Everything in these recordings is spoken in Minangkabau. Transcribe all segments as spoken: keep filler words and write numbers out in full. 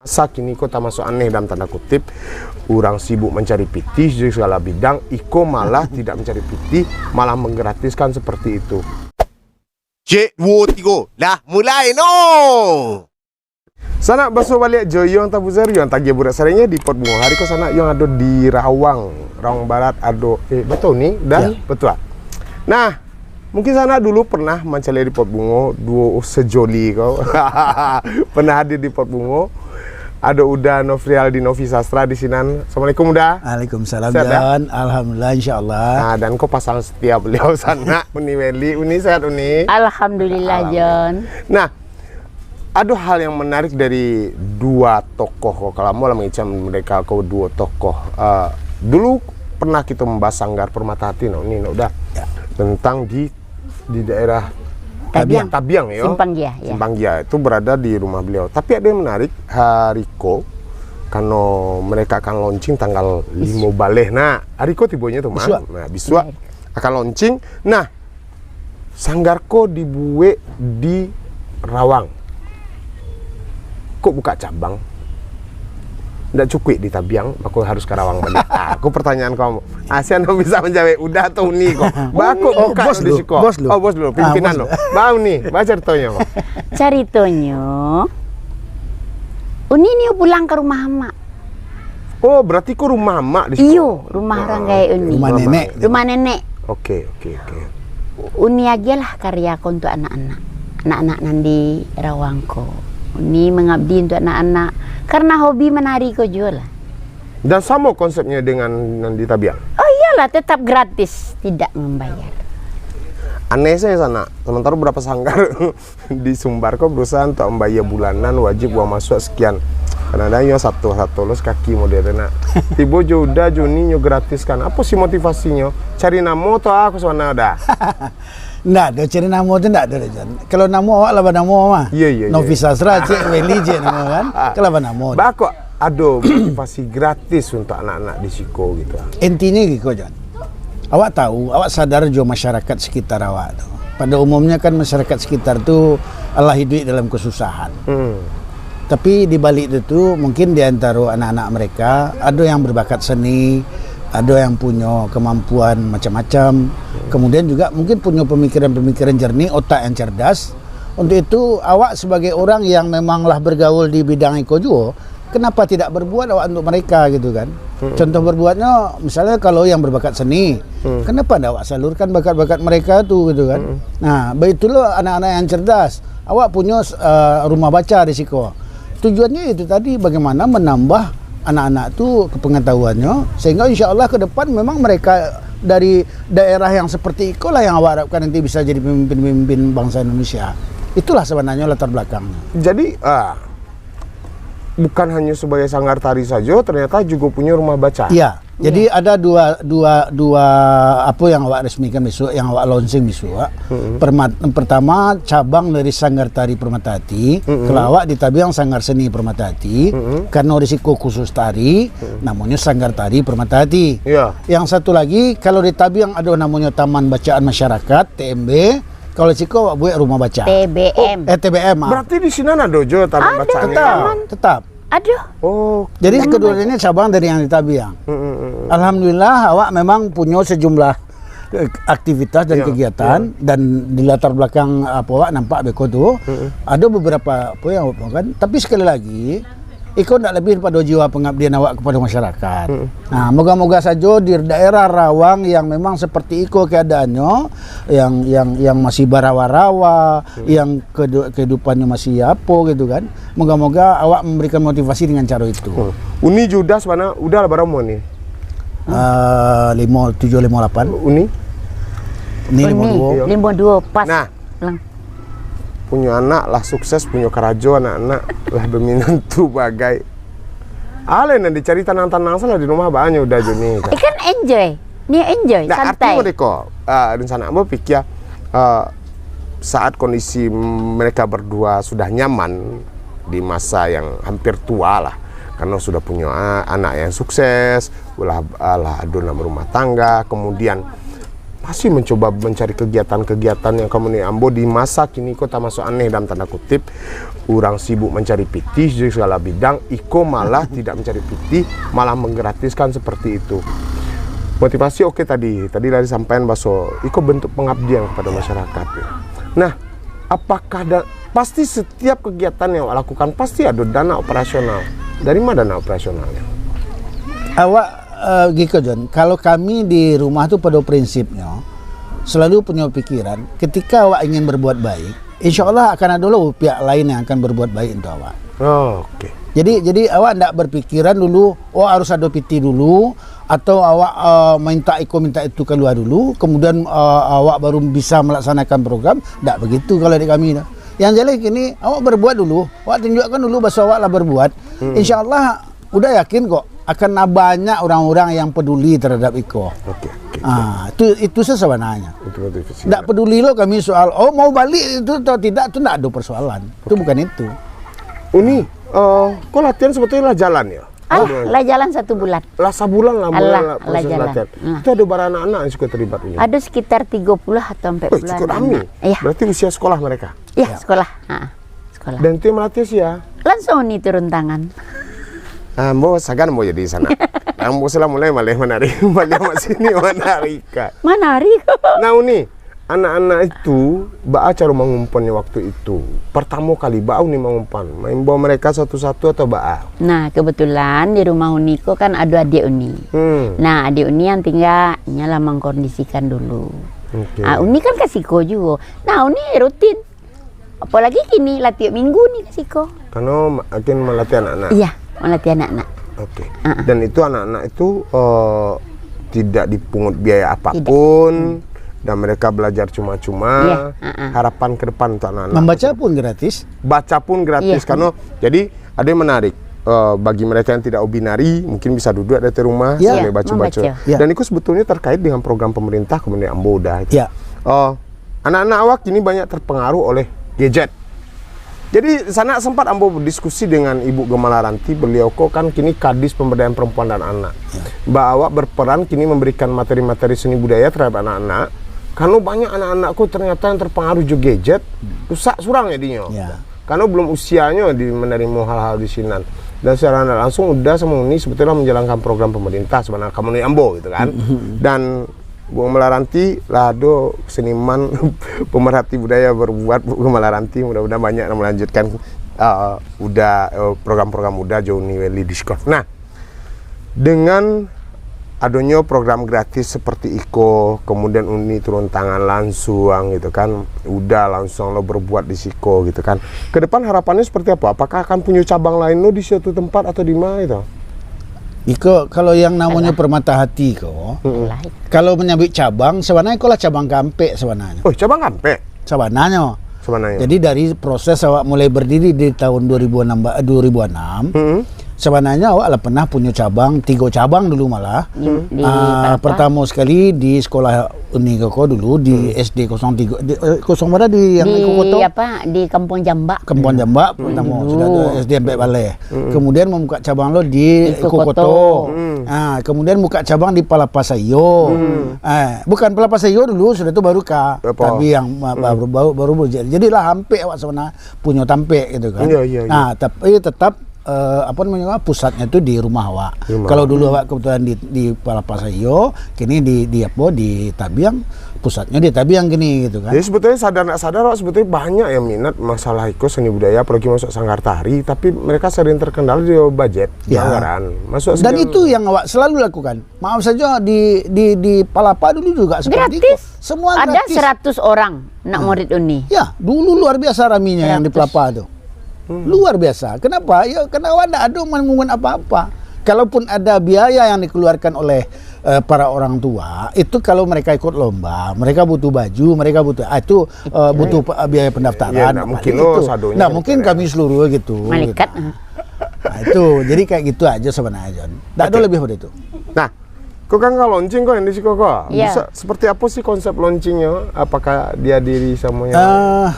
Sa kini ko tamasuak aneh dalam tanda kutip, urang sibuk mancari pitih di sagala bidang, iko malah tidak mencari pitih, malah menggratiskan seperti itu. Cek, duo, tigo, lah mulai no! Sanak, baso baliak jo Yong Tabuzer, Yong Tagiah Burak Sarengnyo di Pot Bungo. Hari ko sanak Yong ado di Rawang, Rawang Barat ado, eh, batua ni, dah? Ya. Batua. Nah, mungkin sanak dulu pernah mancaliak di Pot Bungo, duo sejoli ko. Pernah hadir di Pot Bungo. Ado Uda Nofrial di Novi Sastra di sinan. Assalamualaikum, Uda. Waalaikumsalam, Sehat, dah? Jon. Alhamdulillah, insyaallah. Nah, dan ko pasang setia beliau sanak, Uni Weli. Uni, sehat, Uni? Alhamdulillah, Alhamdulillah. Jon. Nah, ado hal yang menarik dari dua tokoh ko. Kalau mau lah mangecam mereka ko duo tokoh. Eh, dulu pernah kita membahas Sanggar Permata Hati, no, ni, no, Uda. Ya. Tentang di, di daerah Tabiang. Tabiang, yo. Simpang Giah, ya. Simpang Giah. Itu berada di rumah beliau. Tapi ada yang menarik, hari ko, karena mereka akan launching tanggal limo baleh. Nah, hari ko tibonyo tu, Man. Bisuak. Nah, bisuak. Iya. Akan launching. Nah, sanggar ko dibuek di Rawang. Kok buka cabang? Ndak cukuik di Tabiang, mako harus ka Rawang baliak. Ah, ko pertanyaan kamu. Ah, sia nan bisa manjawab, Uda atau Uni ko? Bako Oh, buka bos di dulu, siko. Bos dulu. Oh, bos dulu, Ah, pimpinan bos dulu. Dulu. Baa Uni, baa caritonyo ko? Caritonyo, Uni ni pulang ka rumah amak. Oh, berarti ko rumah amak di siko? Iyo, rumah Ah, orang gaek Uni. Rumah nenek. Rumah nenek. Oke, oke, oke. Uni agiahlah karya ko untuak anak-anak. Anak-anak nan di Rawang ko. Uni mangabdi untuak anak-anak. Karena hobi manari ko juo lah. Dan samo konsepnya dengan nan di Tabiang? Oh iyolah, tetap gratis, tidak membayar. Aneh saja sanak. Sementara berapa sanggar di Sumbar ko berusaha untuk membayar bulanan, wajib uang masuk sekian. Kadang-kadang yo sato-sato lo sakaki model tu nak. Tibo jo Uda jo Uni nyo gratiskan. Apo sih motivasinyo? Cari namo atau ah, ko suana dah? Ndak ado cari namo tu, ndak ado, Jon. Kalau namo awak lah banamo mah. Iya, iya, iya. Novi Sastra, cek Weli je namo kan. Kalau banamo. Bako ado motivasi gratis untuk anak-anak di siko gitu. Intinyo giko, Jon. Awak tahu, awak sadar jo masyarakat sekitar awak tu. Pada umumnya kan masyarakat sekitar tu alah hiduik dalam kesusahan. Hmm. Tapi di balik itu tu, mungkin di antaro anak-anak mereka, ado yang berbakat seni, ado yang punyo kemampuan macam-macam. Kemudian juga mungkin punyo pemikiran-pemikiran jernih, otak yang cerdas. Untuk itu, awak sebagai orang yang memang lah bergaul di bidang iko juo, kenapa tidak berbuat awak untuk mereka gitu kan? Mm-mm. Contoh berbuatnya, misalnya kalau yang berbakat seni, Hmm. kenapa ndak awak salurkan bakat-bakat mereka tu gitu kan? Mm-mm. Nah, baitulah anak-anak yang cerdas. Awak punyo, eh, rumah baca di siko. Tujuannya itu tadi, bagaimana menambah anak-anak tu kepengetahuannyo, sehingga insya Allah ke depan memang mereka dari daerah yang seperti ikolah yang awak harapkan nanti bisa jadi pemimpin-pemimpin bangsa Indonesia. Itulah sebenarnya latar belakangnya. Jadi, ah, bukan hanya sebagai sanggar tari saja, ternyata juga punya rumah baca. Iya. Jadi Iya. ada dua, dua, dua, apa yang awak resmikan besok, yang awak launching besok. Mm-mm. Permat-, pertama, cabang dari Sanggar Tari Permata Hati. Mm-mm. Kalau awak di Tabiang Sanggar Seni Permata Hati. Mm-mm. Karena risiko khusus tari, Mm-mm. namanya Sanggar Tari Permata Hati. Iya. Yang satu lagi, kalau di Tabiang ada namanya Taman Bacaan Masyarakat, T M B. Kalau siko awak buat rumah baca. T B M. Oh, eh, T B M, ah. Berarti di sini ada jo taman Ada, bacaan. Tetap, taman. tetap. Aduh. Oh. Jadi Taman kedua bacaan. ini cabang dari yang di Tabiang. Mm, mm, mm, mm. Alhamdulillah, awak memang punya sejumlah, eh, aktivitas dan Iya, kegiatan iya. dan di latar belakang apa awak nampak beko tu, Mm, mm. ada beberapa apa yang awak kan. Tapi sekali lagi, iko ndak lebih daripada jiwa pengabdian awak kepada masyarakat. Mm. Nah, moga-moga sajo di daerah Rawang yang memang seperti iko keadaannyo, yang, yang, yang masih barawa-rawa, Hmm. yang kedu-, kehidupannyo masih apo gitu kan. Moga-moga awak memberikan motivasi dengan cara itu. Hmm. Uni jo Uda sabana, Uda lah bara umua ni? Ah, limo tujuah, limo lapan. Uni? Ni limo duo. Uni, limo duo, pas. Nah. Lang. Punyo anak lah sukses, punyo karajo anak-anak lah baminantu bagai. Alah nan dicari tanang-tanang salah di rumah banyak Uda jo ni. Eh, kan enjoy. Ni enjoy, Nah, santai. arti mereka, ah, rencana ambo pikir, ah, saat kondisi mereka berdua sudah nyaman di masa yang hampir tua lah, karena sudah punya a-, anak yang sukses, ulah, alah ado nak berumah tangga, kemudian masih mencoba mencari kegiatan-kegiatan yang kamu ni. Ambo di masa kini ko tamasuak aneh dalam tanda kutip, urang sibuk mencari pitih di segala bidang, iko malah tidak mencari pitih, malah menggratiskan seperti itu. Motivasi oke tadi, tadi lah disampaikan baso iko bentuk pengabdian kepada masyarakat. Nah, apakah da-, pasti setiap kegiatan yang awak lakukan pasti ada dana operasional. Dari mana dana operasionalnya? Awak uh, giko John, kalau kami di rumah tu pada prinsipnya selalu punya pikiran, ketika awak ingin berbuat baik, insya Allah akan ada lo pihak lain yang akan berbuat baik untuk awak. Oh, oke. Jadi jadi awak ndak berpikiran dulu, oh harus ada piti dulu, atau awak uh, minta iko minta itu keluar dulu, kemudian uh, awak baru bisa melaksanakan program. Ndak begitu kalau di kami dah. Yang jelas kini awak berbuat dulu, awak tunjukkan dulu bahasa awak lah berbuat. Hmm. Insya Allah udah yakin kok akan banyak orang-orang yang peduli terhadap iko. Oke, oke. Ah, itu itu sebenarnya. Itu motivasi. Tidak peduli lo kami soal oh mau balik itu atau tidak, itu tidak ada persoalan. Itu bukan itu. Uni, eh, kok latihan sebetulnya lah jalan ya? Ah, lah jalan satu bulan. Lah sabulan lah mulai Alah, lah proses lah jalan. Latihan. Hmm. Itu ada bara anak-anak yang suka terlibat Uni? Ada sekitar tiga puluh atau empat puluh Wih, cukup ramai. Anak. Iya. Berarti usia sekolah mereka? Iya, sekolah. Ha, sekolah. Dan itu yang melatih sih ya? Langsung ni turun tangan. Ah, ambo sagan ambo jadi sana. Ambo salah mulai maleh manari, maleh mak sini manari ka. Manari. Nah Uni, anak-anak itu baa caro mangumpannyo waktu itu? Pertamo kali baa Uni mangumpan? Maimbau mereka satu-satu atau baa? Nah, kebetulan di rumah Uni ko kan ada adik Uni. Hmm. Nah, adik Uni yang tinggal, nyalah mengkondisikan dulu. Oke. Ah, Uni kan ka siko juo. Nah, Uni rutin. Apalagi kini lah tiap minggu ni ka siko. Karena ma- akan melatih anak-anak. Iya, melatih anak-anak. Oke. Ah, ah. Dan itu anak-anak itu eh, tidak dipungut biaya apapun dan mereka belajar cuma-cuma. Iya, ah, ah. Harapan ke depan untuk anak-anak. Membaca pun gratis. Baca pun gratis Iya. Karena jadi ada yang menarik. Eh, bagi mereka yang tidak hobi nari, mungkin bisa duduk di rumah Ya. sambil baca-baca. Membaca. Ya. Dan itu sebetulnya terkait dengan program pemerintah kemudian ambo udah. Ya. Eh, anak-anak awak kini banyak terpengaruh oleh gadget. Jadi sanak sempat ambo berdiskusi dengan Ibu Gemala Ranti, beliau ko kan kini Kadis Pemberdayaan Perempuan dan Anak. Baa awak berperan kini memberikan materi-materi seni budaya terhadap anak-anak. Karena banyak anak-anak ko ternyata yang terpengaruh jo gadget, rusak surang jadinyo. Ya. Karena belum usianyo di menerima hal-hal di sinan. Dan secara ndak langsung udah sama Uni sebetulnya menjalankan program pemerintah sebenarnya kamu ni ambo gitu kan. Dan Bu Gemala Ranti lah ado seniman pemerhati budaya berbuat Bu Gemala Ranti, mudah-mudahan banyak yang melanjutkan uh, udah uh, program-program udah jo Uni Welly Diskon. Nah, dengan adonyo program gratis seperti iko, kemudian Uni turun tangan langsung gitu kan, udah langsung lo berbuat di siko gitu kan. Ke depan harapannya seperti apa? Apakah akan punya cabang lain lo di suatu tempat atau di mana itu? Iko kalau yang namanya Permata Hati ko, Lah, kalau menyambut cabang, sebenarnya iko lah cabang keampek sebenarnya. Oh, cabang kampek Sebenarnya. sebenarnya. Jadi dari proses awak mulai berdiri di tahun dua ribu enam, eh, dua ribu enam, Hmm. sebenarnya awak lah pernah punya cabang, tiga cabang dulu malah. Di, di Ah, Palapa. Pertama sekali di sekolah Uni Koko dulu di S D kosong tiga, di, eh, kosong berapa di yang Di Iko Koto? Apa, di Kampung Jambak. Kempuan Jambak pertama, sudah ada S D Ampek Balai. Kemudian membuka cabang lo di Iko Iko Koto. Koto. Ah, kemudian buka cabang di Palapa Sayo. Ah, bukan Palapa Sayo dulu, sudah tu baru ka Apa? Tabiang, ma- baru baru baru jadi. Jadilah hampir awak sebenarnya punya tampek gitu kan. Iya, iya, iya. Nah, tapi tetap eh, apa namanya, pusatnya tu di rumah awak. Rumah. Kalau dulu awak kebetulan di di Palapa Sayo, kini di di apa, di Tabiang, pusatnya di Tabiang kini gitu kan. Jadi sebetulnya sadar ndak sadar, awak sebetulnya banyak yang minat masalah iko seni budaya, apalagi masuk sanggar tari, tapi mereka sering terkendala di budget, Ya. anggaran. Masuk Dan segi- itu yang awak selalu lakukan. Maaf saja di di di Palapa dulu juga seperti Gratis. itu. Semua Ada gratis. Seratus orang nak murid Uni. Ya, dulu luar biasa raminya yang di Seratus. Palapa tu. Luar biasa. Kenapa? Ya karena awak ndak ada mangungun apa-apa. Kalaupun ada biaya yang dikeluarkan oleh eh, para orang tua, itu kalau mereka ikut lomba, mereka butuh baju, mereka butuh ah, itu eh, butuh pe- biaya pendaftaran. Ya, ndak Paling mungkin itu. lo sadonya Ndak gitu mungkin kan. Kami seluruh gitu. Malaikat. Gitu. Nah, itu jadi kayak gitu aja sebenarnya John. Ndak ada lebih pada itu. Nah, kau kan kalau launching kau yang di siko kau. Iya. Bisa seperti apa sih konsep launchingnya? Apakah dihadiri semuanya? Eh,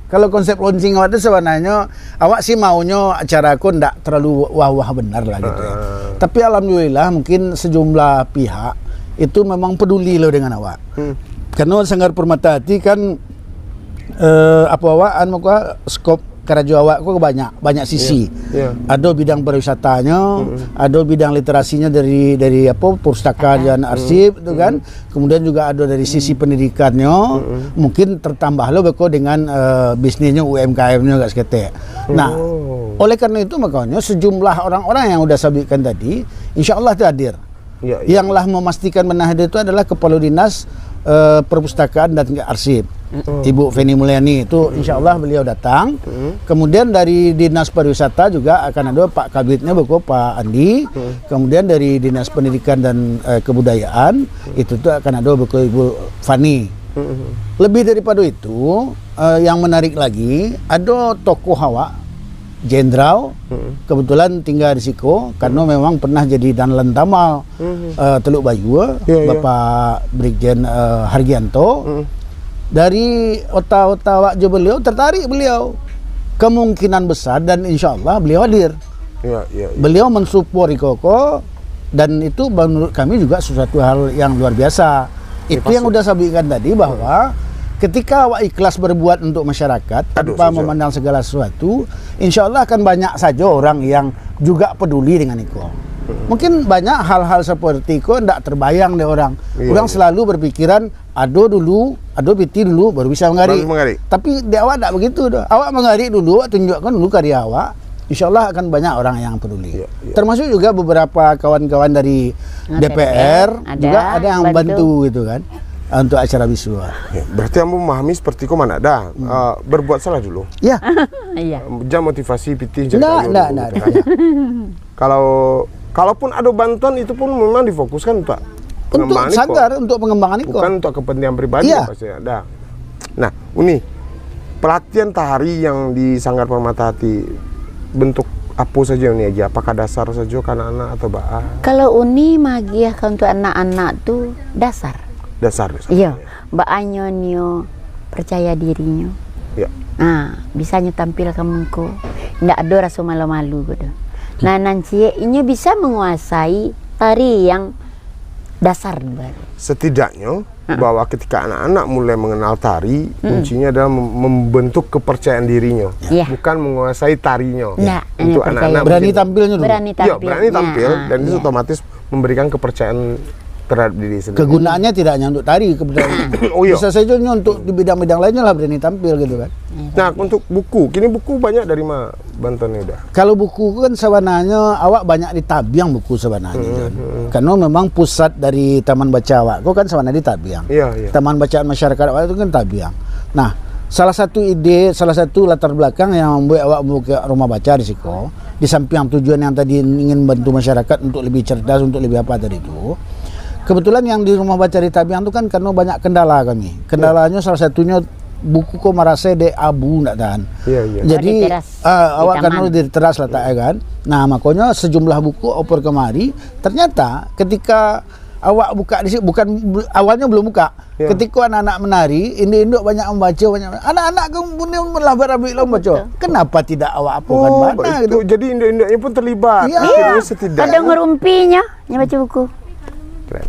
kalau konsep launching awak tu sebenarnya awak sih maunya acara aku ndak terlalu wah-wah benar lah gitu. Ya. Tapi alhamdulillah mungkin sejumlah pihak itu memang peduli lo dengan awak. Hmm. Karena Sanggar Permata Hati kan, eh, apo awak, anu, mako skop karajo awak ko banyak, banyak sisi. Ya, ya. Ado bidang pariwisatanyo, mm-mm, ado bidang literasinyo dari, dari apo, perpustakaan, arsip tu kan. Mm-mm. Kemudian juga ado dari sisi, mm-mm, pendidikannyo, mm-mm, mungkin tertambah lo beko dengan, eh, bisnisnyo, U M K M-nyo agak saketek. Nah, oh, oleh karena itu makonyo sejumlah orang-orang yang udah sabutkan tadi, insya Allah tu hadir. Ya, ya, yang, ya, lah memastikan benar hadir itu adalah Kepala Dinas, eh, Perpustakaan dan Arsip, mm-mm, Ibu Feni Mulyani. Itu, mm-mm, insya Allah beliau datang. Mm-mm. Kemudian dari Dinas Pariwisata juga akan ada Pak Kabidnya, beko Pak Andi. Mm-mm. Kemudian dari Dinas Pendidikan dan, eh, Kebudayaan, mm-mm, itu tu akan ada beko Ibu Fani. Mm-mm. Lebih daripada itu, eh, yang menarik lagi, ada tokoh awak, jenderal, mm-mm, kebetulan tinggal di siko, karena, mm-mm, memang pernah jadi Danlan Tamal, mm-mm, eh, Teluk Bayu, ya, ya, Bapak Brigjen, eh, Hargianto. Mm-mm. Dari ota-ota awak jo beliau, tertarik beliau. Kemungkinan besar dan insya Allah beliau hadir. Ya, ya, ya. Beliau mensupport iko ko, dan itu menurut kami juga sesuatu hal yang luar biasa. Ya, itu yang pasti. Udah saya sampaikan tadi, bahwa ketika awak ikhlas berbuat untuk masyarakat, aduh, tanpa setuju, memandang segala sesuatu, insya Allah akan banyak saja orang yang juga peduli dengan iko. Hmm. Mungkin banyak hal-hal seperti iko ndak terbayang dek orang. Iya, orang, iya, selalu berpikiran, ado dulu, ado piti dulu, baru bisa manggarik. Baru manggarik. Tapi di awak ndak begitu doh. Awak manggarik dulu, awak tunjukkan dulu karya awak. Insya Allah akan banyak orang yang peduli. Iya, iya. Termasuk juga beberapa kawan-kawan dari, ah, D P R, D P R, ada, juga ada yang bantu, bantu gitu kan, untuk acara bisu. Ya, berarti ambo memahami seperti ko, Mak, dah. Hmm. Eh, berbuat salah dulu. Ya. Iya. Jan motivasi pitih, jan ndak, kayu ndak, dulu, ndak, gitu kan. Ndak. Kalau, kalaupun ada bantuan, itu pun memang difokuskan untuk, untuk pengembangan iko, sanggar, untuk pengembangan iko. Bukan untuk kepentingan pribadi, iya, pasti ada. Nah, Uni, pelatihan tari yang di Sanggar Permata Hati, bentuk apo saja Uni aja? Apakah dasar saja ka anak-anak atau baa? Kalau Uni maagiah ka untuk anak-anak tu, dasar. Dasar, dasar. Iya. Baanyo nio percaya dirinyo. Ya. Ah, bisanyo tampil ka muko. Ndak ado raso malu-malu ko doh. Hmm. Nah, nan ciek inyo bisa manguasai tari yang dasar baru. Setidaknyo, mm-mm, bahwa ketika anak-anak mulai mengenal tari, mm-mm, kuncinya adalah mem-, membentuk kepercayaan dirinyo, ya, bukan menguasai tarinyo. Ndak, untuk hanya percaya anak-anak diri. Berani tampilnyo dulu. Berani tampil. Ya, berani tampil, ah, dan itu, iya, otomatis memberikan kepercayaan terhadap diri sendiri. Kegunaannya tidak hanya untuk tari kebetulan. Oh, iya. Bisa saja nyo untuk di bidang-bidang lainnya lah berani tampil gitu kan. Iya. Nah, untuk buku, kini buku banyak dari ma bantuan ni udah? Kalau buku kan sabananyo awak banyak ditabiang buku sabananyo, hmm, Jon. Hmm. Karena memang pusat dari taman baca awak ko kan sabananyo di tabiang. Iya, iya. Taman bacaan masyarakat awak tu kan tabiang. Nah, salah satu ide, salah satu latar belakang yang membuat awak membuka rumah baca di siko, di samping tujuan yang tadi ingin membantu masyarakat untuk lebih cerdas, untuk lebih apa tadi tu, kebetulan yang di rumah baca di tabiang tu kan karena banyak kendala kami. Kendalanyo salah satunyo buku ko marasai dek abu ndak tahan. Iya, iya. Jadi, oh, diteras, ah, awak kan ditaman, diteras latak, hmm, ya kan. Nah, makonyo sejumlah buku oper kemari, ternyata ketika awak buka di situ, bukan, awalnyo belum buka. Ya. Ketika anak-anak menari, induk-induk banyak membaca, banyak, anak-anak kemudian lah barabuik lah membaca. Betul. Kenapa tidak awak apokan bana gitu? Oh, baik. Jadi induk-induknya pun terlibat. Iya. Akhirnya setidaknya ada ngerumpinya, nyo baca buku. Keren.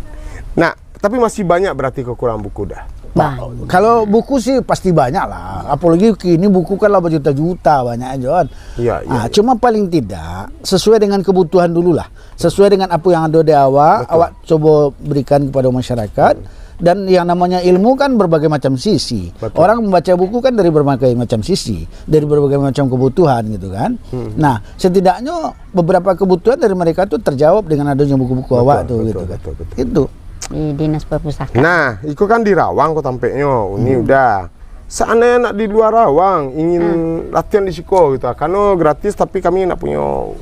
Nah, tapi masih banyak berarti kekurangan buku dah. Banyak. Kalau buku sih pasti banyak lah. Apalagi kini buku kan lah berjuta-juta banyak aja kan. Iya, iya, ah, iya. Cuma paling tidak sesuai dengan kebutuhan dulu lah. Sesuai dengan apa yang ada di awak, betul, awak coba berikan kepada masyarakat. Hmm. Dan yang namanya ilmu kan berbagai macam sisi. Betul. Orang membaca buku kan dari berbagai macam sisi, dari berbagai macam kebutuhan gitu kan. Hmm. Nah, setidaknya beberapa kebutuhan dari mereka tu terjawab dengan adanya buku-buku awak tu, betul, gitu kan. Betul, betul. Itu. Di Dinas Perpustakaan. Nah, iko kan di Rawang ko tampeknyo, Uni, hmm, udah. Seandainya nak di luar Rawang, ingin, hmm, latihan di siko gitu. Karena gratis, tapi kami nak punyo,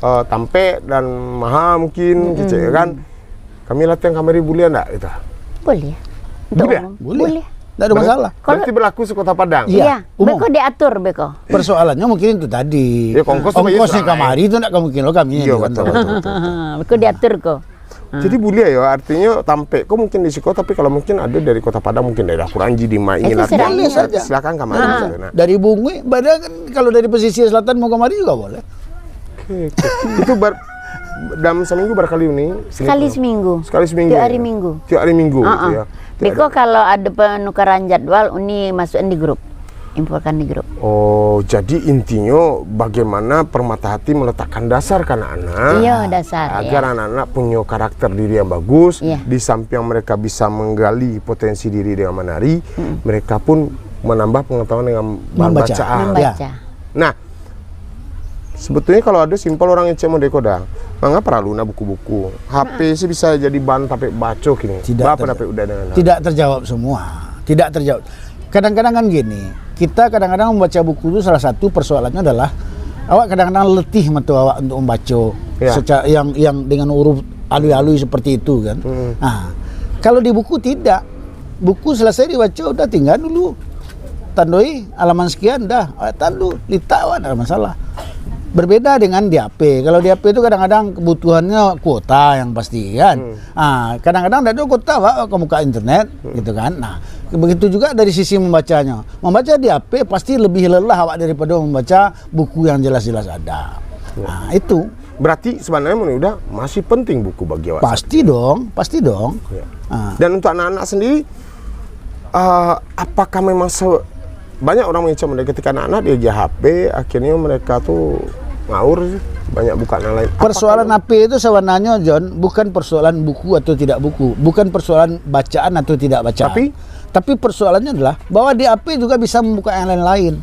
eh, tampek dan mahal mungkin, hmm, kecek kan. Kami latihan kamari buliah ndak gitu? Buliah. Untuk buliah? Umum. Buliah. Buliah. Ndak ada masalah. Ber-, berarti berlaku se-Kota Padang? Iya, iya, umum. Beko diatur, beko. Persoalannya mungkin itu tadi. Ya, ongkos tu ongkosnya bayar kamari tu ndak mungkin lo kami. Iya, betul, betul, betul, betul. Beko diatur ko. Jadi buliah yo, artinyo tampek ko mungkin di siko, tapi kalau mungkin ada dari Kota Padang, mungkin daerah Kuranji, di ma-, ingin latihan, boleh saja. Silakan kamari, ah, misalnya. Nah. Dari Bunguik, padahal kan kalau dari pesisir selatan mau kamari juga boleh. Oke, oke. Itu bar-, Dalam saminggu bara kali Uni? Sekali seminggu. Sekali seminggu. Tiap hari Minggu. Tiap hari Minggu. Uh-uh. Ya. Beko kalau ada penukaran jadwal, Uni masukin di grup. Infokan di grup. Oh, jadi intinya bagaimana Permata Hati meletakkan dasar ke anak-anak. Iya, dasar. Agar ya. Anak-anak punya karakter diri yang bagus. Iya. Di samping mereka bisa menggali potensi diri dengan menari, mm-mm. Mereka pun menambah pengetahuan dengan bahan bacaan. Membaca. Ya. Nah, sebetulnya kalau ada simpel orang ngecek modeko dah, manga paralu nak buku-buku. H P sih bisa jadi bahan tapek baco kini. Tidak. Berapa ter- dapek udah dengan tidak terjawab semua. Tidak terjawab. Kadang-kadang kan gini, kita kadang-kadang membaca buku itu salah satu persoalannya adalah awak kadang-kadang letih mata awak untuk membaca ya. Secara yang yang dengan huruf alui-alui seperti itu kan. Hmm. Nah, kalau di buku tidak, buku selesai dibaca udah tinggal dulu tandoi halaman sekian dah, awak tahan dulu, litak awak, tidak masalah. Berbeda dengan di H P. Kalau di H P itu kadang-kadang kebutuhannya kuota yang pasti kan. Hmm. Ah, kadang-kadang tidak ada kuota, awak akan buka internet hmm. Gitu kan. Nah, begitu juga dari sisi membacanya. Membaca di H P pasti lebih lelah awak daripada membaca buku yang jelas-jelas ada. Ya. Nah, itu. Berarti sebenarnya menurut Uda masih penting buku bagi awak. Pasti dong, pasti dong. Ya. Ah. Dan untuk anak-anak sendiri, uh, apakah memang se- banyak orang mengecek mereka ketika anak-anak dia H P, akhirnya mereka tu ngawur sih, banyak buka yang lain. Persoalan H P itu sebenarnya, John, bukan persoalan buku atau tidak buku, bukan persoalan bacaan atau tidak bacaan. Tapi, tapi persoalannya adalah bahwa di H P juga bisa membuka yang lain-lain.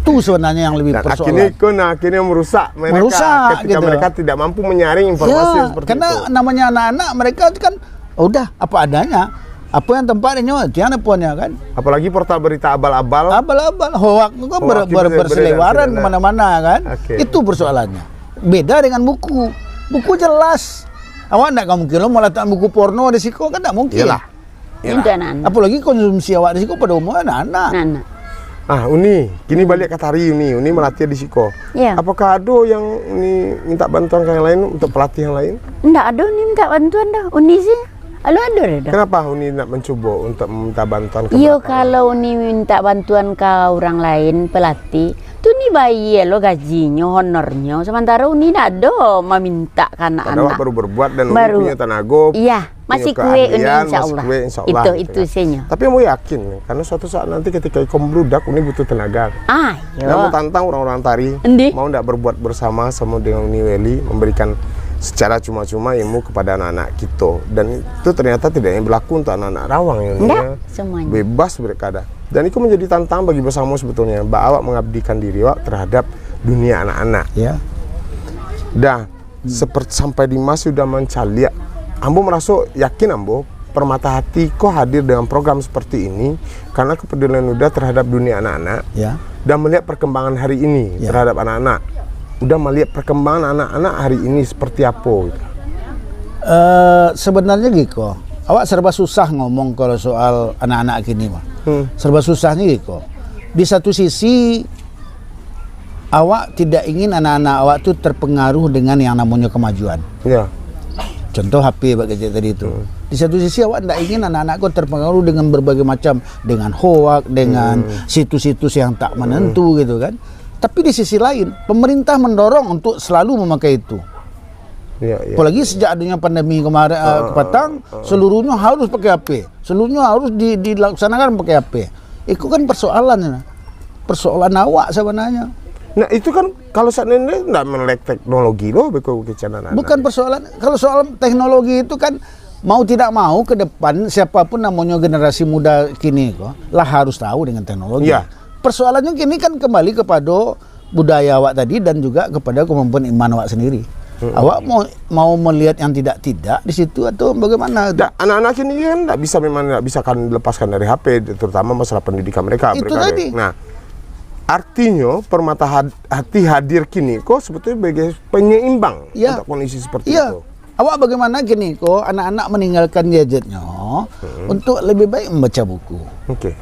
Itu sebenarnya yang lebih nah, persoalan. Akhirnya, nah, akhirnya merusak mereka merusak, ketika gitu. Mereka tidak mampu menyaring informasi ya, seperti karena itu. Karena namanya anak-anak, mereka itu kan udah apa adanya. Apa yang tempatnya, tiang apa kan? Apalagi portal berita abal-abal. Abal-abal, hoak itu kan ber, ber, berseliwaran kemana-mana kan? Okay. Itu persoalannya. Beda dengan buku. Buku jelas. Awak ndak mungkin lo meletakkan buku porno di siko kan ndak mungkin. Yalah. Yalah. Apalagi konsumsi awak di siko pada umur anak-anak. Anak. Ah, Uni, kini balik ka tari Uni. Uni melatih di siko. Ya. Apakah ada yang Uni minta bantuan ke yang lain untuk pelatih yang lain? Ndak ada Uni minta bantuan dah. Uni sih. Alo ado dah. Kenapa Uni nak mencuba untuk meminta bantuan ke Iyo, kalau Uni minta bantuan ke orang lain, pelatih, tu Uni bayar lo gajinyo, honornyo. Sementara Uni ndak ado meminta ke anak-anak. Padahal baru berbuat dan baru, Uni punya tenaga. Iya. Masih kuek ni, insya Allah. Itu, itu senyo. Tapi ambo yakin, karena suatu saat nanti ketika iko membludak, Uni butuh tenaga. Ah, yo. Dan ambo tantang orang-orang tari, mau ndak berbuat bersama sama dengan Uni Weli, memberikan secara cuma-cuma ilmu kepada anak-anak kito. Dan itu ternyata tidak hanya berlaku untuk anak-anak Rawang, ya, Uni, ya. Bebas berkada. Dan itu menjadi tantangan bagi bersama sebetulnya, ba awak mengabdikan diri awak terhadap dunia anak-anak. Ya. Dah, seperti sampai Dimas sudah mancaliak. Ambo meraso yakin ambo, Permata Hati ko hadir dengan program seperti ini karena kepedulian Uda terhadap dunia anak-anak ya. Dan melihat perkembangan hari ini ya. Terhadap anak-anak. Uda melihat perkembangan anak-anak hari ini seperti apa gitu. Uh, sebenarnya giko, awak serba susah ngomong kalau soal anak-anak kini mah. Hmm. Serba susahnya giko. Di satu sisi awak tidak ingin anak-anak awak tu terpengaruh dengan yang namonyo kemajuan. Ya. Contoh H P bak kecek tadi tu. Hmm. Di satu sisi awak tidak ingin anak-anak kau terpengaruh dengan berbagai macam, dengan hoak, dengan hmm. Situs-situs yang tak menentu hmm. Gitu kan. Tapi di sisi lain, pemerintah mendorong untuk selalu memakai itu. Ya, ya. Apalagi sejak adanya pandemi kemarin uh, uh, kepatang, uh, uh, seluruhnya harus pakai H P. Seluruhnya harus di, dilaksanakan pakai H P. Itu kan persoalan. Persoalan awak sebenarnya. Nah, itu kan kalau seandainya ndak melek teknologi lo beko kecananan. Bukan persoalan, kalau soal teknologi itu kan mau tidak mau ke depan siapapun namanya generasi muda kini ko lah harus tahu dengan teknologi. Ya. Persoalannya kini kan kembali kepada budaya awak tadi dan juga kepada kemampuan iman awak sendiri. Hmm. Awak mau mau melihat yang tidak-tidak di situ atau bagaimana? Nah, anak-anak kini kan tidak bisa memang tidak bisa kan lepaskan dari H P, terutama masalah pendidikan mereka. Itu tadi. Nah, artinya Permata Hati hadir kini kok sebetulnya sebagai penyeimbang ya. Untuk kondisi seperti ya. Itu. Awak bagaimana kini kok anak-anak meninggalkan gadgetnya hmm. Untuk lebih baik membaca buku. Oke. Okay.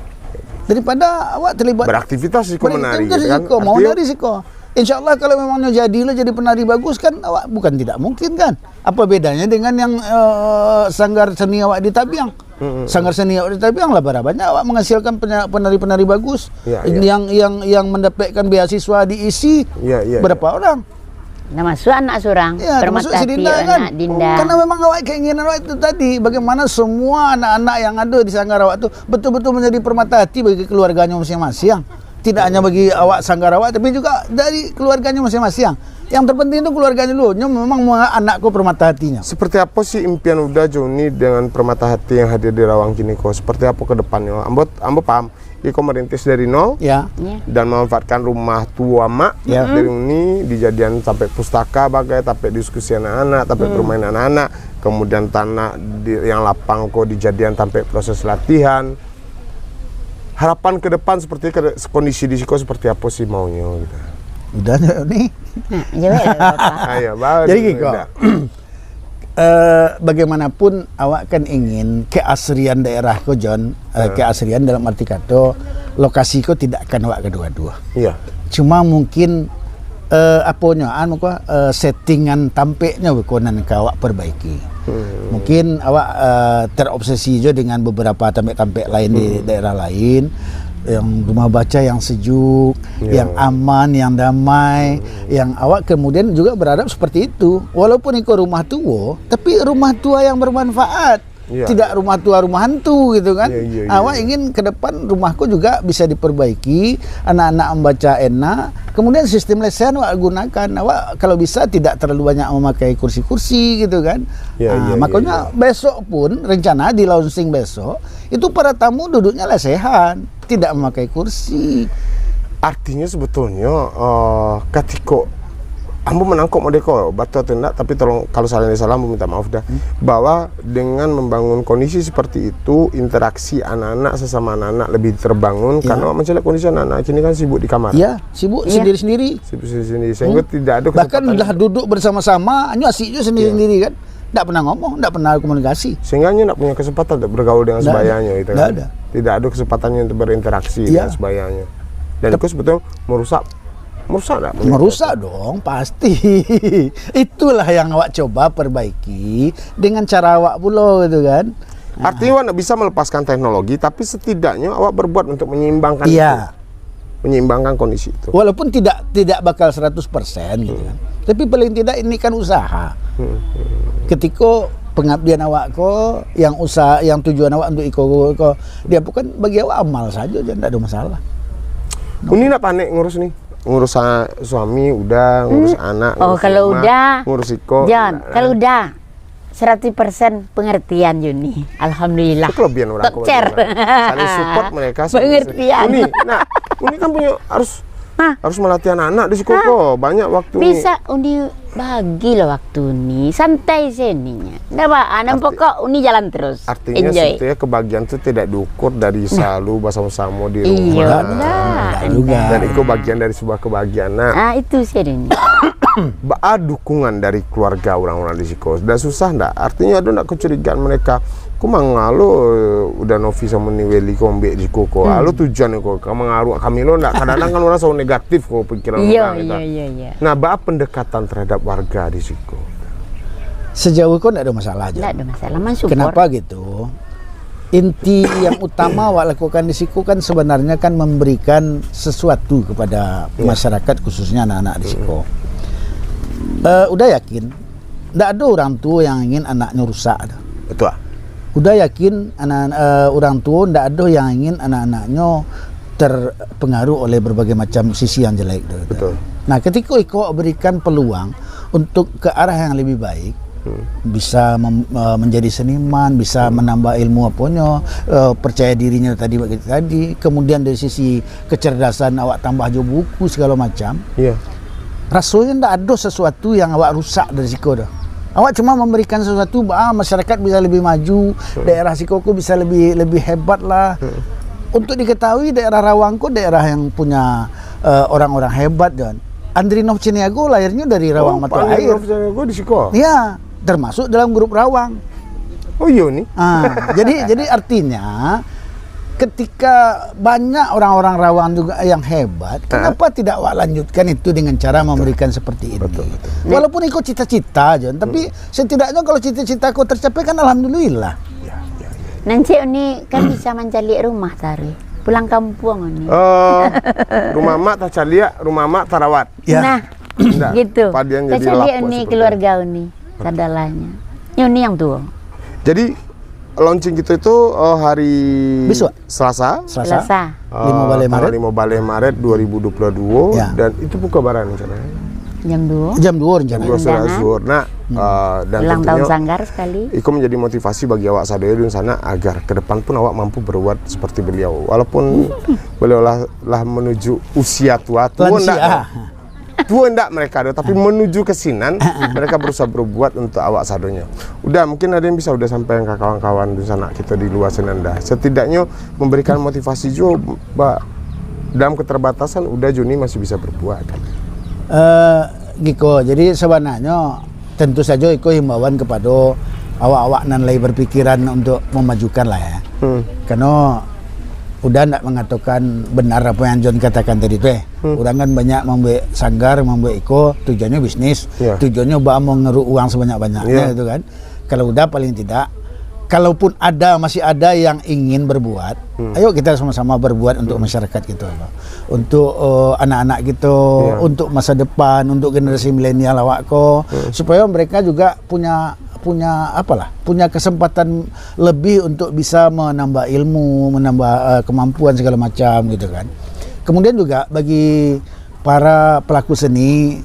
Daripada awak terlibat beraktivitas risiko menari, gitu kan? Mau dari risiko. Insya Allah kalau memangnya jadilah jadi penari bagus kan, awak bukan tidak mungkin kan. Apa bedanya dengan yang uh, sanggar seni awak di Tabiang? Mm-hmm. Sanggar seni awak di Tabiang lah berapa banyak awak menghasilkan penari-penari bagus ya, ya. Yang yang yang mendapatkan beasiswa di isi ya, ya, berapa ya. Orang? Nah, masuk anak surang, Ya, termasuk si Dinda kan. Karena memang awak keinginan awak itu tadi, bagaimana semua anak-anak yang ada di sanggar awak tu betul-betul menjadi permata hati bagi keluarganya masing-masing. Tidak hanya bagi awak sanggar awak, tapi juga dari keluarganya masing-masing. Yang terpenting tu keluarganya dulu. Nyo memang mau anak ko permata hatinyo. Seperti apa sih impian Uda Joni dengan permata hati yang hadir di Rawang kini ko? Seperti apa ke depannya? Ambo, ambo paham. Iko merintis dari nol Ya. Ya. dan memanfaatkan rumah tua mak Ya. dari Uni dijadian tampek pustaka bagai, tampek diskusi anak-anak, tampek bermain anak-anak, kemudian tanah di, yang lapang ko dijadian tampek proses latihan. Harapan ke depan seperti ke, kondisi di siko seperti apa sih maunya gitu. Udah ni. Nah, jawab lah, Bapak. Ayo, baru Jadi dulu, giko. Uda. Eh, bagaimanapun awak kan ingin keasrian daerah ko, John. Eh, keasrian dalam arti kato lokasi ko tidak akan awak gaduah-gaduah. Iya. Cuma mungkin eh, aponyo anu ko eh, settingan tampeknyo ko nan ka awak perbaiki. Mungkin awak eh, terobsesi jo dengan beberapa tampek-tampek lain di daerah lain yang rumah baca yang sejuk, Ya. yang aman, yang damai, yang awak kemudian juga berharap seperti itu. Walaupun iko rumah tua, tapi rumah tua yang bermanfaat. Ya. Tidak rumah tua rumah hantu gitu kan. Ya, ya, ya, Awak ya. ingin ke depan rumah ko juga bisa diperbaiki, anak-anak membaca enak. Kemudian sistem lesehan awak gunakan. Awak kalau bisa tidak terlalu banyak memakai kursi-kursi gitu kan. Ya, Ah, ya, ya, makanya ya. besok pun rencana di launching besok itu para tamu duduknya lesehan, tidak memakai kursi. Artinya sebetulnya eh, katiko ambo menangkok modeko, batua atau indak, tapi tolong kalau salah ni salah, ambo minta maaf dah. Bahwa dengan membangun kondisi seperti itu, interaksi anak-anak sesama anak-anak lebih terbangun Ya. karena awak mencari kondisi anak-anak kini kan sibuk di kamar. Ya, sibuk Iya. sendiri-sendiri. Sibuk sendiri-sendiri sehingga tidak ada Bahkan kesempatan. Dah duduk bersama-sama, nyo asik je sendiri-sendiri kan. Tak pernah ngomong, tak pernah komunikasi. Sehingga nyo tak punya kesempatan untuk bergaul dengan Nggak ada. sebayanya gitu Nggak kan. ada. Tidak ada kesempatannya untuk berinteraksi Iya. dengan sebayanya. Dan itu sebetulnya merusak merusak tak? Merusak dong, pasti. Itulah yang awak coba perbaiki dengan cara awak pulo gitu kan. Artinya awak nak bisa melepaskan teknologi, tapi setidaknya awak berbuat untuk menyeimbangkan Iya. itu. Menyeimbangkan kondisi itu. Walaupun tidak tidak bakal seratus persen gitu kan. Tapi paling tidak ini kan usaha. Ketiko pengabdian awak ko, yang usaha, yang tujuan awak untuk iko ko, dia bukan bagi awak amal saja je, ndak ada masalah. Uni nak panek ngurus ni. Ngurus sa- suami udah, ngurus anak, Oh, ngurus kalau rumah, udah, ngurus iko. Jan, Nah, kalau udah seratus persen pengertian Joni. Alhamdulillah. Itu kelebihan orang Top tua chair. juga. Saling support mereka. Saling Pengertian. Uni, nah, Uni kan punya harus Hah? harus melatih anak-anak di siko ko. Banyak waktu ni. Bisa Uni bagilah waktu ni. Santai seninya. Ndak apa, anak pokok Uni jalan terus. Artinya Enjoy. Sebetulnya kebahagiaan tu tidak diukur dari selalu bersama-sama di Iya, rumah. ndak. Ndak juga. Dan itu bagian dari sebuah kebahagiaan. Nah, Ah, itu seninya. baa dukungan dari keluarga orang-orang di siko? Dah susah ndak? Artinya ada ndak kecurigaan mereka? Ku mangalo eh, udah Novi sama ni Weli ko ambek di siko ko. Lalu tujuan ko ka mangaruh kami lo ndak? Kadang-kadang kan orang selalu negatif ko pikiran Iya, orang gitu. Iya, iya, iya. Nah, baa pendekatan terhadap warga di siko? Sejauh ko ndak ada masalah je. Ndak ada masalah, man support. Kenapa gitu? Inti yang utama awak lakukan di siko kan sebenarnya kan memberikan sesuatu kepada masyarakat, khususnya anak-anak di siko. Eh, udah yakin, ndak ada orang tua yang ingin anaknya rusak. Betul. Udah yakin anak eh, orang tua ndak ada yang ingin anak-anaknya terpengaruh oleh berbagai macam sisi yang jelek tu. Betul. Nah, ketika iko berikan peluang untuk ke arah yang lebih baik, bisa mem- eh, menjadi seniman, bisa menambah ilmu aponyo, eh, percaya dirinya tadi bagi tadi, kemudian dari sisi kecerdasan awak tambah jo buku segala macam. Iya. Rasanya ndak ada sesuatu yang awak rusak dari siko dah. Awak cuma memberikan sesuatu, ah, masyarakat bisa lebih maju, daerah siko ko bisa lebih lebih hebat lah. Untuk diketahui daerah Rawang ko daerah yang punya eh, orang-orang hebat kan. Andrinov Ciniago lahirnya dari Rawang Oh, Mata Pak Air. Andrinov Ciniago di siko. Ya, termasuk dalam grup Rawang. Oh iya ni. Ah, jadi jadi artinya ketika banyak orang-orang Rawang juga yang hebat, kenapa tidak awak lanjutkan itu dengan cara memberikan seperti ini? Betul, betul. Walaupun iko cita-cita je, tapi setidaknya kalau cita-cita ko tercapai kan alhamdulillah. Nan cek ni kan bisa mancaliak rumah tari. Pulang kampuang ni. Eh, rumah mak tacaliak, rumah mak tarawat. Ya. Nah, Indak. Gitu. Padian jadi Kacaliak lapuk uni seperti keluarga uni, sadalahnyo. Ini uni yang tuo. Jadi, launching kita itu, eh, hari Besok? Selasa. Selasa. Selasa. Eh, Limo baleh tanggal Maret. Limo baleh Maret dua ribu dua puluh dua, Ya. dan itu pukul bara rencananya? Jam dua. Jam dua rencana. Jam dua sudah Undangan. Zuhur. Nah, Hmm. eh, dan Ulang tahun tentunya sanggar sekali. Iko menjadi motivasi bagi awak sadonyo di sana agar ke depan pun awak mampu berbuat seperti beliau. Walaupun beliau lah, lah menuju usia tua, tua Lansia. ndak, tua ndak mereka tu, tapi menuju ke sinan, mereka berusaha berbuat untuk awak sadonyo. Udah, mungkin ada yang bisa udah sampaikan ke kawan-kawan di sana kita di luar sinan dah. Setidaknya memberikan motivasi juga, Pak. Dalam keterbatasan, udah Juni masih bisa berbuat. Eh, Giko, jadi sabananyo tentu sajo iko himbauan kepada awak-awak nan lai berpikiran untuk memajukan lah ya. Hmm. Karena udah ndak mengatakan benar apa yang John katakan tadi tu eh. Hmm. Urang kan banyak mambuek sanggar, mambuek iko, tujuannyo bisnis, Ya. tujuannyo ba mau ngeruk uang sebanyak-banyaknya Ya. itu kan. Kalau udah paling tidak, kalaupun ada, masih ada yang ingin berbuat, Hmm. ayo kita sama-sama berbuat untuk Hmm. masyarakat kita, Pak. Untuk, eh, anak-anak kita, Ya. untuk masa depan, untuk generasi milenial awak ko, Hmm. supaya mereka juga punya, punya apalah, punya kesempatan lebih untuk bisa menambah ilmu, menambah, eh, kemampuan segala macam gitu kan. Kemudian juga bagi para pelaku seni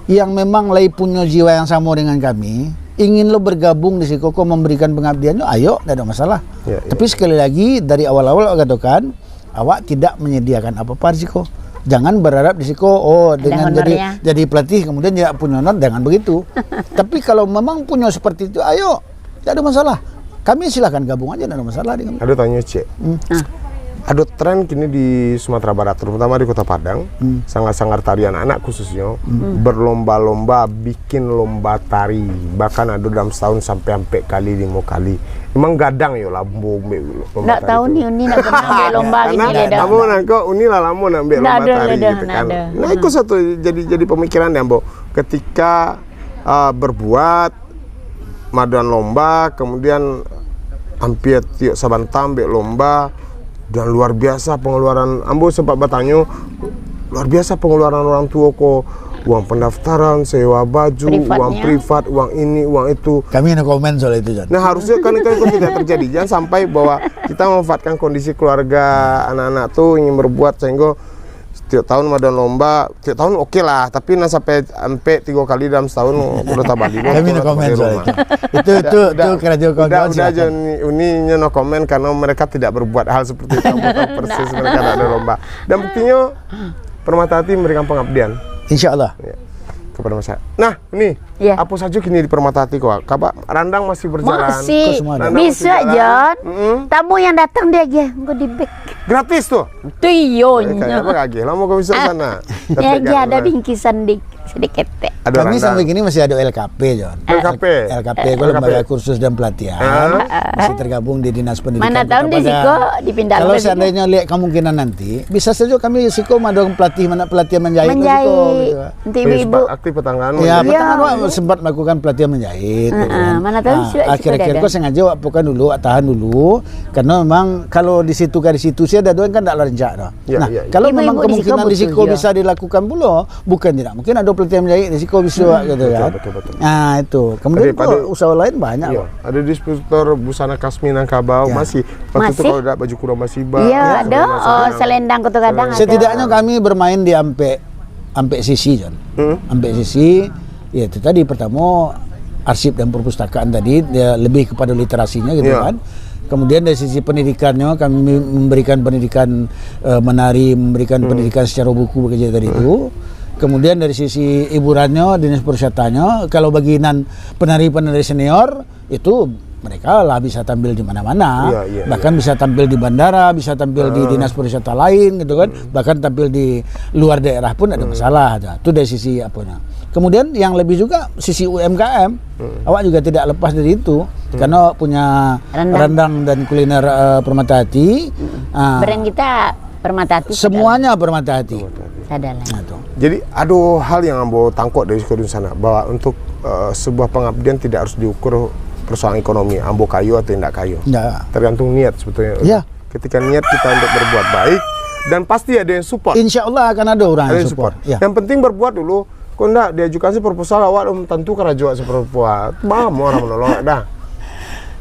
yang memang lai punyo jiwa yang samo dengan kami, ingin lo bergabung di siko ko memberikan pengabdiannyo, ayo, ndak ada masalah. Ya, ya. Tapi sekali lagi, dari awal-awal awak katakan, awak tidak menyediakan apa-apa di siko. Jangan berharap di siko, oh, Ada dengan jadi, honornya. jadi pelatih, kemudian tidak punyo honor, jangan begitu. Tapi kalau memang punyo seperti itu, ayo, tidak ada masalah. Kami silahkan gabung aja, tidak ada masalah dengan Ado tanyo, Cek. Hmm. Ah. Ado tren kini di Sumatera Barat, terutama di Kota Padang, Hmm. sanggar-sanggar tari anak-anak khususnyo, Hmm. berlomba-lomba bikin lomba tari. Bahkan ado dalam setahun sampai ampek kali, limo kali. Memang gadang yo lah, lomba, lomba Ndak tari tahu tu. ni, Uni ndak pernah ambil lomba Karena gini, dia dah. Ambo nangko, Uni lah lamo nak ambil Ndak lomba ada, tari ndak ada, gitu ndak kan. ada. Nah, Hmm. itu satu jadi, jadi pemikiran dek ambo. Ketika, ah, berbuat, madoan lomba, kemudian hampir tiok sabanta ambiak lomba, dan luar biasa pengeluaran. Ambo sempat batanyo, luar biasa pengeluaran orang tuo ko, uang pendaftaran, sewa baju, Privatnya. uang privat, uang ini, uang itu. Kami no komen soal itu, John. Nah, harusnya kan itu tidak terjadi. Jangan sampai bahwa kita memanfaatkan kondisi keluarga anak-anak tu ingin berbuat sehingga setiap tahun madoan lomba, setiap tahun oke lah, tapi nan sampai ampek tigo kali dalam setahun, udah tabali lo, Kami no komen soal itu. Itu, Udah, itu, udah, itu karajo udah, kawan-kawan, udah silakan. aja Uni, Uni nyo no komen karena mereka tidak berbuat hal seperti itu. Ambo tahu persis mereka tak ada lomba. Dan buktinya, Permata Hati memberikan pengabdian. Insya Allah. Ya. Kepada masyarakat. Nah, Uni, Ya. apo sajo kini di Permata Hati ko? Kaba, randang masih berjalan. Masih. Kau semua ada. Randang masih Bisa, jalan. John. Mm-mm. Tamu yang datang dia aja, engkau di back. Gratis tu? Tu iyo Eh, kayak nyo. apa lagi? Lama kau bisa Ah. sana. Ya, Tapi dia kan, ada nah. bingkisan di sedikit teh. Ada Kami randang. sampai kini masih ada L K P, John. L K P. L K P, L K P. Lembaga Kursus dan Pelatihan. Ah. Masih tergabung di Dinas Pendidikan Mana Kota tahu di Padang. siko dipindah Kalau lagi. seandainya lihat kemungkinan nanti, bisa saja kami siko madoan pelatih, mana pelatihan menjahit, Menjahit. siko, gitu. Nanti Habis ibu-ibu. ba-, aktif petang anu, Ya, jadi petang anu awak sempat melakukan pelatihan menjahit, gitu Heeh, kan. mana tahu Ah, siap-siap akhir-akhir ada. ko sengaja awak bukan dulu, awak tahan dulu. Karena memang kalau di situ ka di situ, sia dah doang kan tak rancak dah. Ya, Nah, ya, ya. kalau Ibu-ibu memang di siko kemungkinan di butuh siko juga. bisa dilakukan pulo, bukan tidak mungkin ada pelatihan menjahit di siko bisa, Hmm. gitu Betul, kan. betul, betul. Ah, itu. Kemudian Daripada ko usaha lain banyak, Iya, Pak. ada distributor busana khas Minangkabau, Ya. masih. Waktu itu Masih? kalau ada baju kurung masih, Pak. Iya, Ya, ada, selendang, oh, selendang. selendang Kota Gadang ada. Setidaknya kami bermain di ampek, ampek sisi, John. Hmm. Ampek sisi, ya itu tadi, pertama, arsip dan perpustakaan tadi, dia lebih kepada literasinya gitu Iya. kan. Kemudian dari sisi pendidikannya, kami memberikan pendidikan, eh, menari, memberikan Hmm. pendidikan secara buku bekerja tadi Hmm. itu. Kemudian dari sisi hiburannya, dinas pariwisatanya, kalau bagi nan penari-penari senior, itu mereka lah bisa tampil di mana-mana. Iya, iya, Bahkan iya. bisa tampil di bandara, bisa tampil di Ah. dinas pariwisata lain gitu kan. Hmm. Bahkan tampil di luar daerah pun ada Hmm. masalah. Nah, itu dari sisi apanya. Kemudian yang lebih juga sisi U M K M, Hmm. awak juga tidak lepas dari itu. Hmm. Karena punya Rendang. rendang dan kuliner, eh, Permata Hati. Hmm. Ah. Brand kita Permata Hati. Semuanya Permata Hati. Permata Hati. Sadalah. Nah, tu. Jadi, ado hal yang ambo tangkok dari Skodun sana, bahwa untuk, eh, sebuah pengabdian tidak harus diukur persoalan ekonomi, ambo kayo atau indak kayo. Ndak. Tergantung niat sebetulnya. Ya. Ketika niat kita untuk berbuat baik, dan pasti ada yang support. Insya Allah akan ada orang Ada yang yang support. support. Ya. Yang penting berbuat dulu, Kok ndak diajukan si proposal, awak belum tentu karajo awak si proposal. Bamo urang manolong awak dah.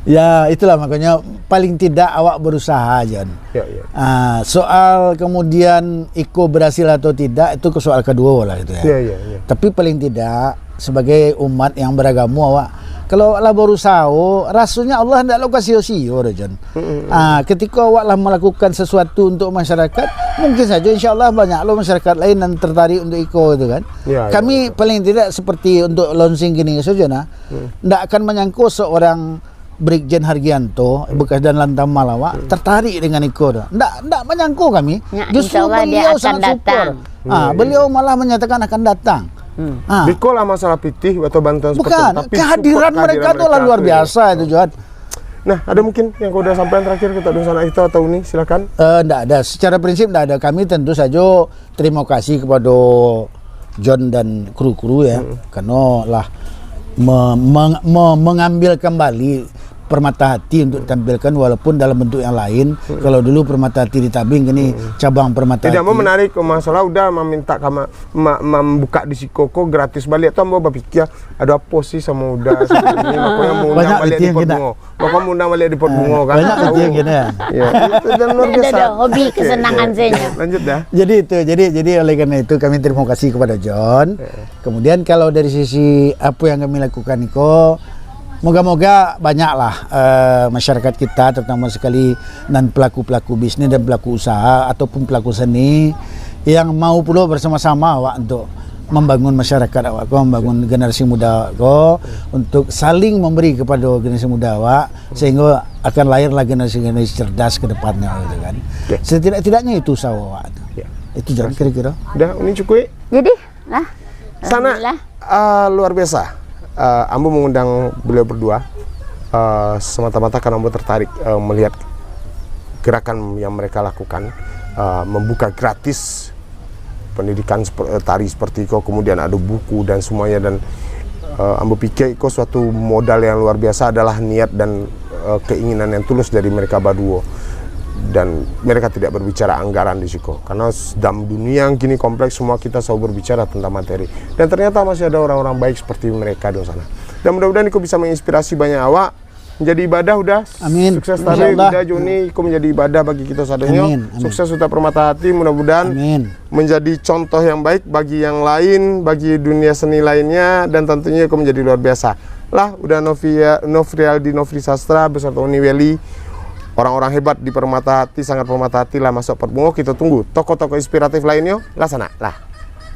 Ya, itulah makanya paling tidak awak berusaha, Jon. Ya, ya. Ah, soal kemudian iko berhasil atau tidak, itu ke soal kedua lah itu ya. Ya, ya, ya. Tapi paling tidak sebagai umat yang beragamo awak, kalau awak lah berusaha, rasanya Allah ndak lo ka sio-sio doh, Jon. Mm-mm. Ah, ketika awak lah melakukan sesuatu untuk masyarakat, mungkin saja insya Allah banyak lo masyarakat lain yang tertarik untuk iko itu kan. Ya, ya, Kami betul. Paling tidak seperti untuk launching gini saja nah. Hmm. Ndak akan menyangko seorang Brigjen Hargianto, hmm, bekas Danlantamal awak, hmm, tertarik dengan iko tu. Ndak, ndak menyangko kami. Ya, justru insya Allah dia beliau akan sangat support. Datang. Ah, hmm, beliau malah menyatakan akan datang. Hmm. Ah. Biko lah masalah pitih atau bantuan seperti itu, bukan, tapi kehadiran support, mereka kehadiran tu lah mereka luar tu, ya, biasa itu, Jon. Nah, ada mungkin yang kau udah sampaikan terakhir ke Dunsanak kita atau Uni, silakan. Eh, ndak ada. Secara prinsip ndak ada. Kami tentu saja terima kasih kepada John dan kru-kru ya, hmm, karena lah me-, meng-, me-, mengambil kembali Permata Hati untuk ditampilkan walaupun dalam bentuk yang lain. Hmm. Kalau dulu Permata Hati di Tabing, kini, hmm, cabang Permata Hati. Jadi, ambo menarik masalah udah meminta kama-, ma-, membuka di siko ko gratis baliak tu, ambo berpikir, ada apa sih sama udah sebenarnya? Makanya mau undang baliak di Podbungo. Maka undang baliak di Podbungo, kan? Banyak pitih yang gini, ya. Ya, itu dan luar biasa. Ada, ada hobi kesenangan saja. Oke, oke. Lanjut dah. Jadi itu, jadi, jadi oleh karena itu kami terima kasih kepada John. Ya. Kemudian kalau dari sisi apa yang kami lakukan iko, moga-moga banyaklah, eh, masyarakat kita, terutama sekali nan pelaku-pelaku bisnis dan pelaku usaha ataupun pelaku seni yang mau pulo bersama-sama awak untuk membangun masyarakat awak ko, membangun generasi muda awak ko, untuk saling memberi kepada generasi muda awak, sehingga akan lahirlah generasi-generasi cerdas ke depannya, gitu kan. Oke. Setidak-tidaknya itu usaha awak tu. Ya. Itu, John, kira-kira. Dah, ini cukup. Jadi, lah. Sanak, alhamdulillah. Ah, luar biasa. Ah, ambo mengundang beliau berdua, ah, semata-mata karena ambo tertarik, ah, melihat gerakan yang mereka lakukan, ah, membuka gratis pendidikan seper-, tari seperti iko, kemudian ada buku dan semuanya, dan, eh, ambo pikir iko suatu modal yang luar biasa adalah niat dan, eh, keinginan yang tulus dari mereka baduo. Dan mereka tidak berbicara anggaran di siko, karena s-, dalam dunia yang kini kompleks, semua kita selalu berbicara tentang materi. Dan ternyata masih ada orang-orang baik seperti mereka di sana. Dan mudah-mudahan iko bisa menginspirasi banyak awak, menjadi ibadah udah. Amin. Sukses tari, insya Allah. Udah Joni, iko menjadi ibadah bagi kita sadonyo. Amin, amin. Sukses untuk Permata Hati, mudah-mudahan, amin, menjadi contoh yang baik bagi yang lain, bagi dunia seni lainnya, dan tentunya iko menjadi luar biasa. Lah, udah Novia-, Nofrialdi Nofri Sastra beserta Uni Weli, orang-orang hebat di Permata Hati, Sanggar Permata Hati lah masuk Podbungo, kita tunggu tokoh-tokoh inspiratif lainnyo, lah sanak, lah.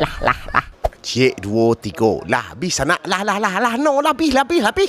Lah, lah, lah. Cek, duo, tigo. Lah, abih sanak. Lah, lah, lah, lah. No, lah, abih, lah, abih, lah, abih.